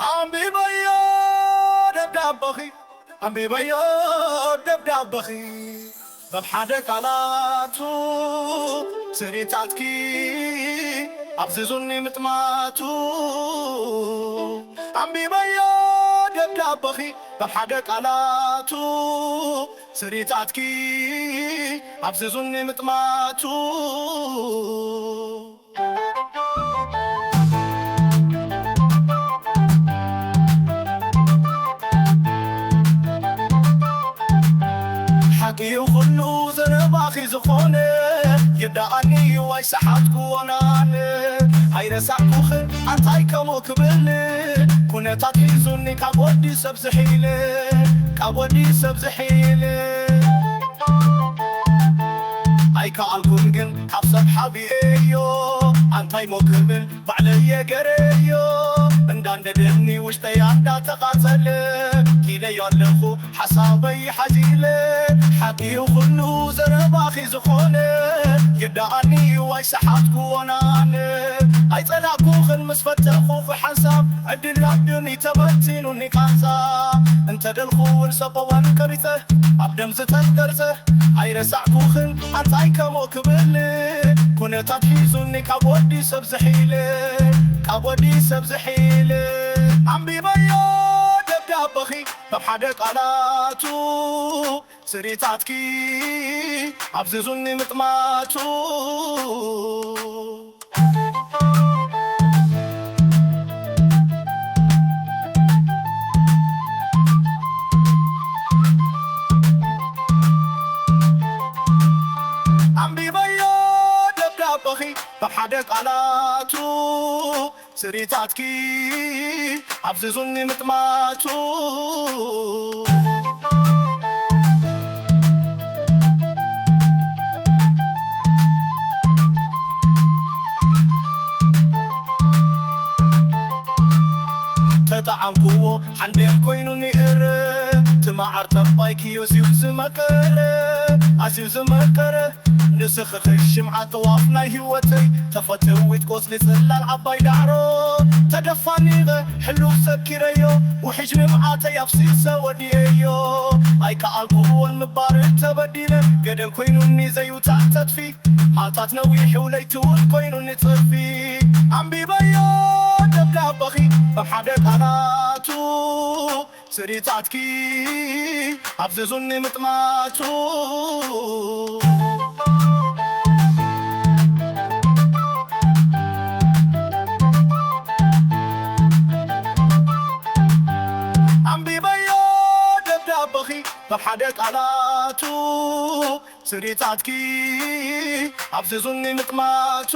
ኣንቢበዮ ደብዳበኺ፣ ኣንቢበዮ ደብዳበኺ፣ በብ ሓደ ቃላቱ ስሪታትኪ ኣብዚዙኒ ምጥማቱ። ኣንቢበዮ ደብዳበኺ፣ በብ ሓደ ቃላቱ ስሪታትኪ ኣብዚዙኒ ምጥማቱ። ሓቂ እዩ ኩሉ ዘረባኺ ዝኾነ፣ ይርድኣኒ እዩ ኣይሰሓትኩዎን ኣነ። ኣይረሳዕኩኽን ኣንታይ ከምኡ ክብል፣ ኩነታት ሒዙኒ ካብ ወዲ ሰብ ዝሒለ፣ ካብ ወዲ ሰብ ዝሒለ። ኣይከኣልኩን ግን ካብ ሰብ ሓቢኤዮ፣ ኣንታይ ሞ ክብል ባዕለየ ገረዮ። እንዳንደደኒ ውሽጠይ እንዳተቓጸለ፣ ኢለዮ ኣለኹ ሓሳበይ ሓዚለ። ሓቂ እዩ ኩሉ ዘረባኺ ዝኾነ፣ ይርድኣኒ እዩ ኣይሰሓትኩዎን ኣነ። ኣይጸላእኩኽን ምስ ፈተኹኺ ሓንሳብ፣ ዕድል ናብኒ ተበቲኑኒ ቃንዛ። እንተደልኹ እውን ሰበዋን ቀሪጸ፣ ኣብ ደም ዝተንቀርጸ። ኣይረሳዕኩኽን ኣንታይ ከምኡ ክብል፣ ኩነታት ሒዙኒ ካብ ወዲ ሰብ ዝሒለ፣ ካብ ወዲ ሰብ ዝሒለ። ኣንቢበዮ ደብዳበኺ፣ በብ ሓደ ቃላቱ ስሪታትኪ ኣብዚዙኒ ምጥማቱ። ኣንቢበዮ ደብዳበኺ፣ በብ ሓደ ቃላቱ ስሪታትኪ ኣብዚዙኒ ምጥማቱ። ተጠዓምኩዎ ሓንዴል ኮይኑኒ እረ፣ እቲ መዓር ጠባይኪ ኣዝዩ ዝመቀረ፣ ኣዝዩ ዝመቀረ። ንስኺ ኺ ሽምዓ ጥዋፍ ናይ ህይወተይ፣ ተፈትዊት ቆጽሊ ጽላል ዓባይ ዳዕሮ። ተደፋኒቐ ሕሉፍ ዘኪረዮ፣ ውሕጅ ንብዓተይ ኣፍሲሰ ወዲኤዮ። ኣይከኣልኩዎን ምባር ተበዲለ፣ ገደል ኮይኑኒ ዘዩታዕ ተጥፊ። መዓልታት ነዊሑ ለይቲ እውን ኮይኑኒ ጽድፊ። ኣንቢበዮ ደብዳበኺ በብ ሓደ ቃላቱ፣ ስሪታትኪ ኣብዚዙኒ ምጥማቱ። ኣንቢበዮ ደብዳበኺ በብ ሓደ ቃላቱ፣ ስሪታትኪ ኣብዚዙኒ ምጥማቱ።